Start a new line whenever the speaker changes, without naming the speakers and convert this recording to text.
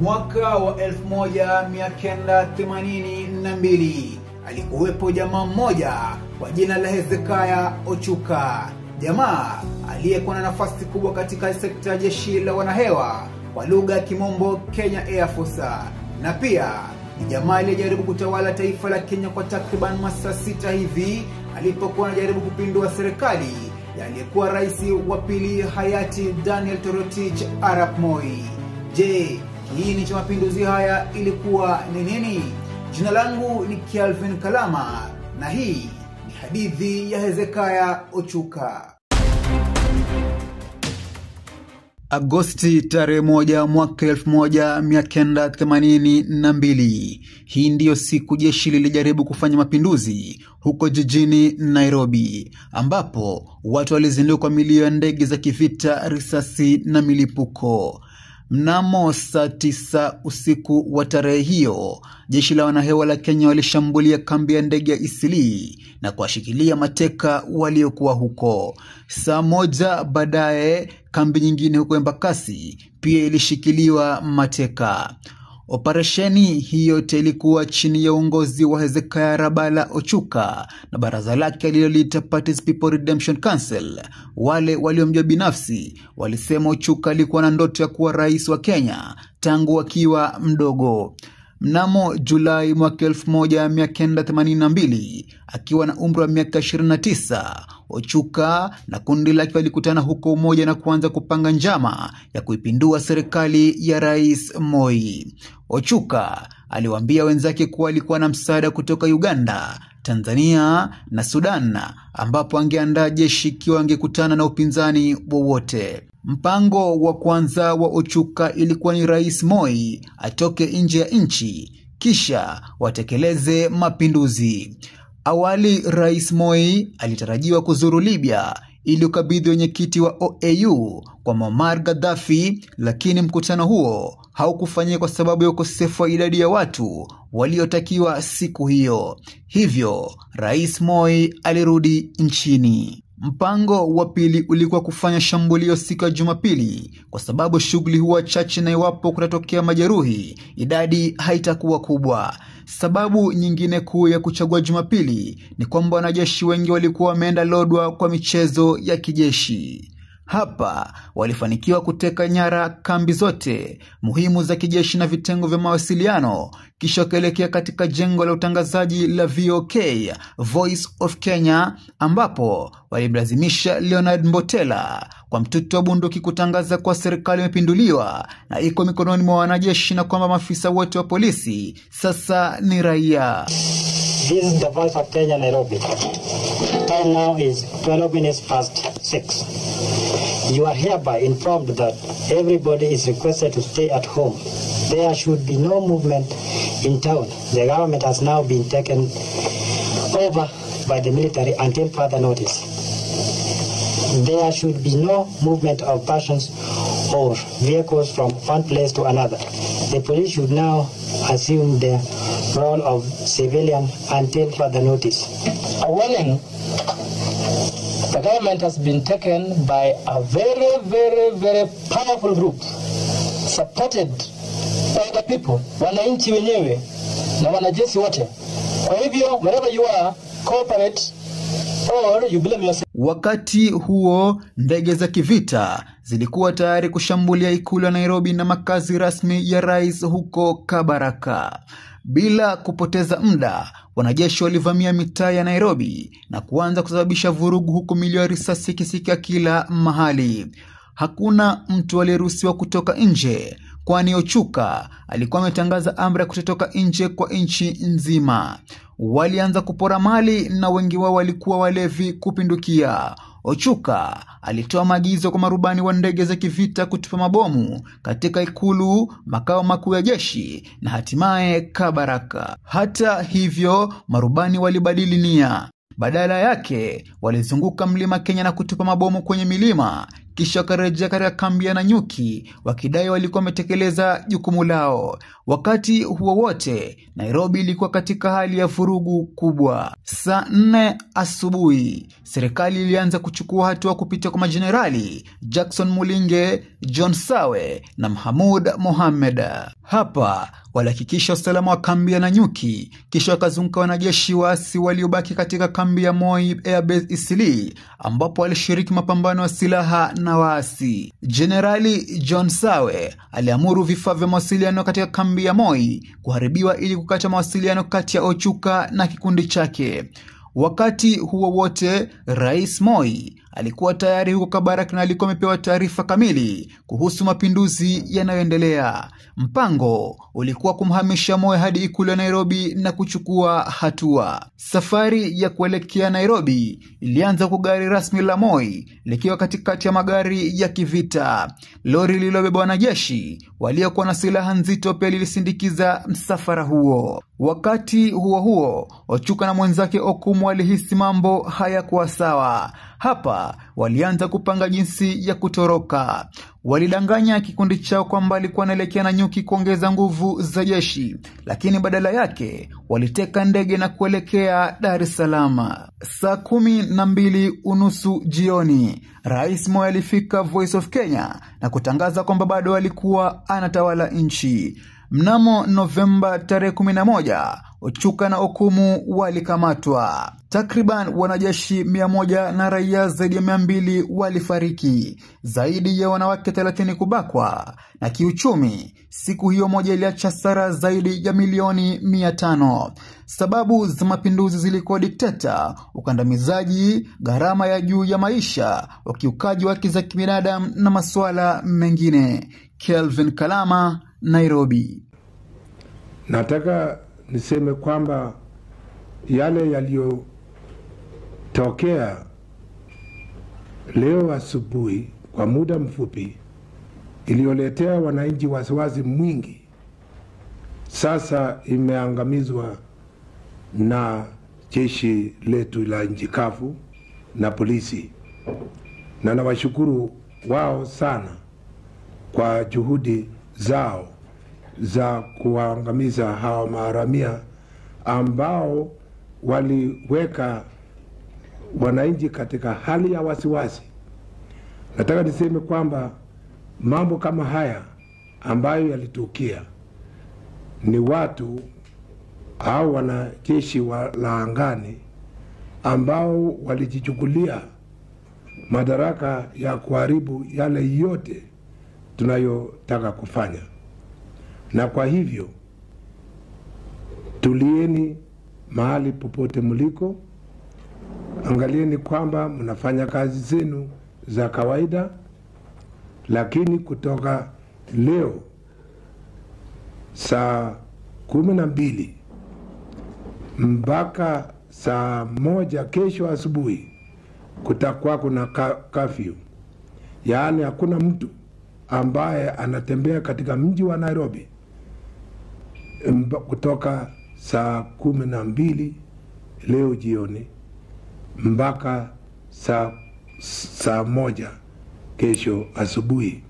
Mwaka wa 1982 alikuwepo jamaa mmoja kwa jina la Hezekiah Ochuka, jamaa aliyekuwa na nafasi kubwa katika sekta ya jeshi la wanahewa kwa lugha ya kimombo Kenya Air Force, na pia ni jamaa aliyejaribu kutawala taifa la Kenya kwa takriban masaa 6 hivi alipokuwa anajaribu kupindua serikali ya aliyekuwa rais wa pili hayati Daniel Toroitich Arap Moi. Je, kiini cha mapinduzi haya ilikuwa ni nini? Jina langu ni Kelvin Kalama na hii ni hadithi ya Hezekiah Ochuka. Agosti tarehe 1 mwaka 1982. Hii ndiyo siku jeshi lilijaribu kufanya mapinduzi huko jijini Nairobi, ambapo watu walizinduka kwa milio ya ndege za kivita, risasi na milipuko. Mnamo saa 9 usiku wa tarehe hiyo, jeshi la wanahewa la Kenya walishambulia kambi ya ndege ya Eastleigh na kuwashikilia mateka waliokuwa huko. Saa 1 baadaye, kambi nyingine huko Embakasi pia ilishikiliwa mateka. Operesheni hiyo ilikuwa chini ya uongozi wa Hezekiah Rabala Ochuka na baraza lake aliloliita Parties People Redemption Council. Wale waliomjua binafsi walisema Ochuka alikuwa na ndoto ya kuwa rais wa Kenya tangu akiwa mdogo. Mnamo Julai mwaka 1982 akiwa na umri wa miaka 29, Ochuka na kundi lake walikutana huko Umoja na kuanza kupanga njama ya kuipindua serikali ya Rais Moi. Ochuka aliwaambia wenzake kuwa alikuwa na msaada kutoka Uganda, Tanzania na Sudan, ambapo angeandaa jeshi ikiwa angekutana na upinzani wowote. Mpango wa kwanza wa Ochuka ilikuwa ni Rais Moi atoke nje ya nchi kisha watekeleze mapinduzi. Awali Rais Moi alitarajiwa kuzuru Libya ili kukabidhi wenyekiti wa OAU kwa Muammar Gaddafi, lakini mkutano huo haukufanyika kwa sababu ya ukosefu wa idadi ya watu waliotakiwa siku hiyo. Hivyo Rais Moi alirudi nchini. Mpango wa pili ulikuwa kufanya shambulio siku ya Jumapili, kwa sababu shughuli huwa chache na iwapo kutatokea majeruhi idadi haitakuwa kubwa. Sababu nyingine kuu ya kuchagua Jumapili ni kwamba wanajeshi wengi walikuwa wameenda Lodwar kwa michezo ya kijeshi. Hapa walifanikiwa kuteka nyara kambi zote muhimu za kijeshi na vitengo vya mawasiliano, kisha wakaelekea katika jengo la utangazaji la VOK, Voice of Kenya, ambapo walimlazimisha Leonard Mbotela kwa mtutu wa bunduki kutangaza kuwa serikali imepinduliwa na iko mikononi mwa wanajeshi na kwamba maafisa wote wa polisi sasa ni raia.
This is the Voice of Kenya, Nairobi. Time now is 6:12. You are hereby informed that everybody is requested to stay at home. There should be no movement in town. The government has now been taken over by the military until further notice. There should be no movement of persons or vehicles from one place to another. The police should now assume the role of civilian until further notice.
A warning. The government has been taken by a very, very, very powerful group supported by the people, wananchi wenyewe na wanajeshi wote. Kwa hivyo, wherever you are, cooperate or you blame yourself.
Wakati huo ndege za kivita zilikuwa tayari kushambulia ikulu ya Nairobi na makazi rasmi ya rais huko Kabaraka. Bila kupoteza muda, wanajeshi walivamia mitaa ya Nairobi na kuanza kusababisha vurugu, huku milio ya risasi ikisikika kila mahali. Hakuna mtu aliyeruhusiwa kutoka nje, kwani Ochuka alikuwa ametangaza amri ya kutotoka nje kwa nchi nzima. Walianza kupora mali na wengi wao walikuwa walevi kupindukia. Ochuka alitoa maagizo kwa marubani wa ndege za kivita kutupa mabomu katika ikulu, makao makuu ya jeshi na hatimaye Kabaraka. Hata hivyo, marubani walibadili nia. Badala yake walizunguka mlima Kenya na kutupa mabomu kwenye milima, kisha wakarejea katika kambi ya Nanyuki wakidai walikuwa wametekeleza jukumu lao. Wakati huo wote, Nairobi ilikuwa katika hali ya vurugu kubwa. Saa 4 asubuhi, serikali ilianza kuchukua hatua kupitia kwa majenerali Jackson Mulinge, John Sawe na Mahamud Mohamed. Hapa walihakikisha usalama wa kambi ya Nanyuki, kisha wakazunguka wanajeshi waasi waliobaki katika kambi ya Moi Air Base Eastleigh, ambapo walishiriki mapambano ya silaha na waasi. Jenerali John Sawe aliamuru vifaa vya mawasiliano katika kambi ya Moi kuharibiwa ili kukata mawasiliano kati ya Ochuka na kikundi chake. Wakati huo wote, Rais Moi alikuwa tayari huko Kabarak na alikuwa amepewa taarifa kamili kuhusu mapinduzi yanayoendelea. Mpango ulikuwa kumhamisha Moi hadi ikulu ya Nairobi na kuchukua hatua. Safari ya kuelekea Nairobi ilianza kwa gari rasmi la Moi likiwa katikati ya magari ya kivita. Lori lililobeba wanajeshi waliokuwa na silaha nzito pia lilisindikiza msafara huo. Wakati huo huo, Ochuka na mwenzake Okumu walihisi mambo hayakuwa sawa. Hapa walianza kupanga jinsi ya kutoroka. Walidanganya kikundi chao kwamba alikuwa anaelekea Nanyuki kuongeza nguvu za jeshi, lakini badala yake waliteka ndege na kuelekea Dar es Salaam. Saa 12:30 jioni, Rais Moi alifika Voice of Kenya na kutangaza kwamba bado alikuwa anatawala nchi. Mnamo Novemba tarehe 11, Ochuka na Okumu walikamatwa. Takriban wanajeshi 100 na raia zaidi ya 200 walifariki, zaidi ya wanawake 30 kubakwa, na kiuchumi siku hiyo moja iliacha hasara zaidi ya milioni 500. Sababu za mapinduzi zilikuwa dikteta, ukandamizaji, gharama ya juu ya maisha, ukiukaji wa haki za kibinadamu na masuala mengine. Kelvin Kalama, Nairobi.
Nataka niseme kwamba yale yaliyotokea leo asubuhi kwa muda mfupi iliyoletea wananchi wasiwasi mwingi, sasa imeangamizwa na jeshi letu la nchi kavu na polisi, na nawashukuru wao sana kwa juhudi zao za kuangamiza hawa maharamia ambao waliweka wananchi katika hali ya wasiwasi. Nataka niseme kwamba mambo kama haya ambayo yalitukia ni watu au wanajeshi wa la angani ambao walijichukulia madaraka ya kuharibu yale yote tunayotaka kufanya. Na kwa hivyo tulieni mahali popote mliko, angalieni kwamba mnafanya kazi zenu za kawaida, lakini kutoka leo saa 12 mpaka saa 1 kesho asubuhi kutakuwa kuna curfew. Yaani hakuna mtu ambaye anatembea katika mji wa Nairobi kutoka saa 12 leo jioni mpaka saa 1 kesho asubuhi.